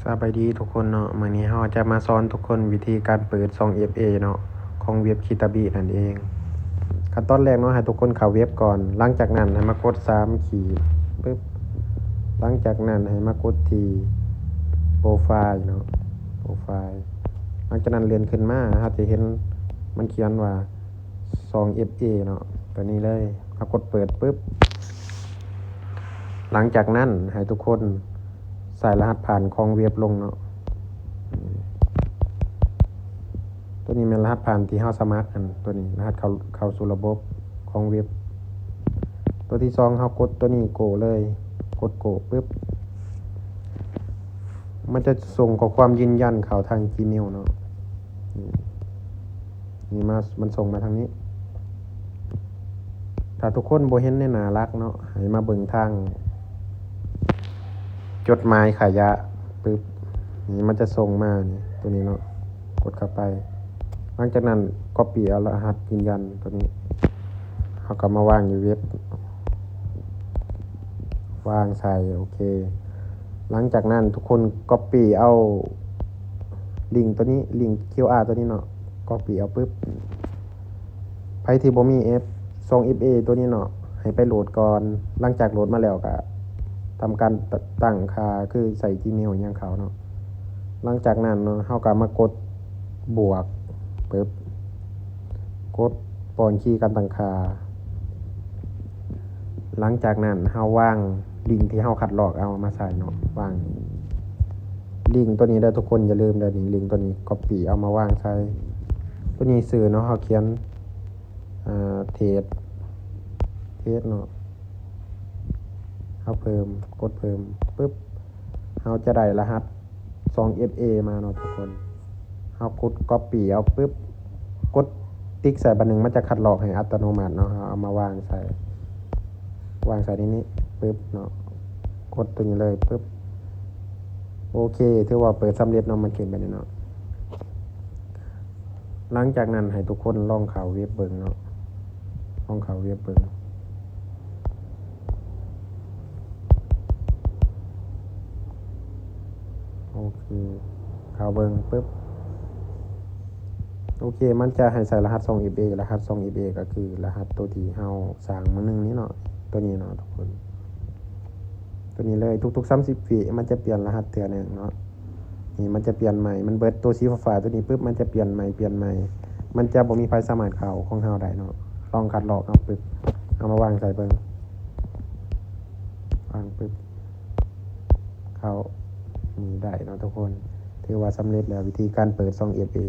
ສະບາຍດີທຸກຄົນເນາະ, ມື້ນີ້ເຮົາຈະມາສອນທຸກຄົນວິທີການເປີດຊ່ອງເອັຟເອເນາະ ຂອງເວັບຄິຕາບິນັ້ນເອງ. ຂັ້ນຕອນແລກເນາະ ໃຫ້ທຸກຄົນເຂົ້າເວັບກ່ອນ, ຫຼັງຈາກນັ້ນໃຫ້ມາກົດສາມຂີດປຶບ, ຫຼັງຈາກນັ້ນໃຫ້ມາກົດທີ່ໂປຣໄຟລ໌ເນາະ ໂປຣໄຟລ໌. ຫຼັງຈາກນັ້ນເລື່ອນຂຶ້ນມາ ເຮົາຈະເຫັນມັນຂຽນວ່າ ຊ່ອງເອັຟເອເນາະ ຕົວນີ້ເລີຍ. ເຮົາກົດເປີດປຶບ, ຫຼັງຈາກນັ້ນໃຫ້ທຸກຄົນໃສ່ລະຫັດຜ່ານຂອງເວັບລົງເນາະ. ຕົວນີ້ແມ່ນລະຫັດຜ່ານທີ່ເຮົາສະໝັກຫັ້ນ, ຕົວນີ້ລະຫັດເຂົ້າ ເຂົ້າສູ່ລະບົບຂອງເວັບ. ຕົວທີສອງເຮົາກົດຕົວນີ້ໂກເລີຍ, ກົດໂກປຶບ, ມັນຈະສົ່ງຂໍ້ຄວາມຢືນຢັນເຂົ້າທາງ Gmail ເນາະ. ນີ້ມາ ມັນສົ່ງມາທາງນີ້. ຖ້າທຸກຄົນບໍ່ເຫັນໃນໜ້າຫຼັກເນາະ ໃຫ້ມາເບິ່ງທາງຈົດໝາຍຂະຫຍະປຶບ, ນີ້ມັນຈະສົ່ງມານີ້ ຕົວນີ້ເນາະ, ກົດເຂົ້າໄປ. ຫຼັງຈາກນັ້ນ copy ເອົາລະຫັດຢືນຢັນຕົວນີ້ ເຮົາກໍມາວາງຢູ່ເວັບ, ວາງໃສ່ ໂອເຄ. ຫຼັງຈາກນັ້ນທຸກຄົນ copy ເອົາລິງຕົວນີ້ ລິງ QR ຕົວນີ້ເນາະ, copy ເອົາປຶບ, ໃຜທີ່ບໍ່ມີແອັບ ຊ່ອງເອັຟເອຕົວນີ້ເນາະ ໃຫ້ໄປໂຫຼດກ່ອນ. ຫຼັງຈາກໂຫຼດມາແລ້ວກະທຳການ ຕ- ຕັ້ງຄ່າ ຄືໃສ່ Gmail ຫຍັງເຂົ້າເນາະ. ຫຼັງຈາກນັ້ນເນາະ ເຮົາກໍມາກົດບວກປຶບ, ກົດປ້ອນຄີການຕັ້ງຄ່າ. ຫຼັງຈາກນັ້ນເຮົາວາງລິງທີ່ເຮົາຄັດລອກເອົາມາໃສ່ເນາະ, ວາງລິງຕົວນີ້ເດີທຸກຄົນ, ຢ່າລືມເດີນີ້ ລິງຕົວນີ້ copy ເອົາມາວາງໃສ່. ຕົວນີ້ຊື່ເນາະ ເຮົາຂຽນ ເອີ ເທສ ເທສເນາະ, ເຮົາເພີ່ມ ກົດເພີ່ມປຶບ, ເຮົາຈະໄດ້ລະຫັດ ຊ່ອງເອັຟເອມາເນາະທຸກຄົນ. ເຮົາກົດ copy ເອົາປຶບ, ກົດຕິກໃສ່ບາດໜຶ່ງ ມັນຈະຄັດລອກໃຫ້ອັດຕະໂນມັດເນາະ. ເຮົາເອົາມາວາງໃສ່ ວາງໃສ່ໃນນີ້ປຶບເນາະ, ກົດຕົວນີ້ເລີຍປຶບ. ໂອເຄ ຖືວ່າເປີດສຳເລັດເນາະ, ມັນຂຶ້ນແບບນີ້ເນາະ. ຫຼັງຈາກນັ້ນໃຫ້ທຸກຄົນລອງເຂົ້າເວັບເບິ່ງເນາະ, ລອງເຂົ້າເວັບເບິ່ງ. ໂອເຄ ເຂົ້າເບິ່ງປຶບ, ໂອເຄ ມັນຈະໃຫ້ໃສ່ລະຫັດຊ່ອງເອັຟເອ, ລະຫັດຊ່ອງເອັຟເອກໍຄືລະຫັດໂຕທີ່ເຮົາສ້າງມື້ໜຶ່ງນີ້ເນາະ, ໂຕນີ້ເນາະທຸກຄົນ, ໂຕນີ້ເລີຍ. ທຸກໆສາມສິບວິມັນຈະປ່ຽນລະຫັດເທື່ອໜຶ່ງເນາະ. ນີ້ມັນຈະປ່ຽນໃໝ່, ມັນເບີດໂຕສີຟ້າໆໂຕນີ້ປຶບ ມັນຈະປ່ຽນໃໝ່ ປ່ຽນໃໝ່, ມັນຈະບໍ່ມີໃຜສາມາດເຂົ້າຂອງເຮົາໄດ້ເນາະ. ລອງຄັດລອກເອົາປຶບ, ເອົາມາວາງໃສ່ເບິ່ງ, ວາງປຶບ ເຂົ້ານີ້ໄດ້ເນາະທຸກຄົນ. ຖືວ່າສຳເລັດແລ້ວ ວິທີການເປີດຊ່ອງເອັຟເອ.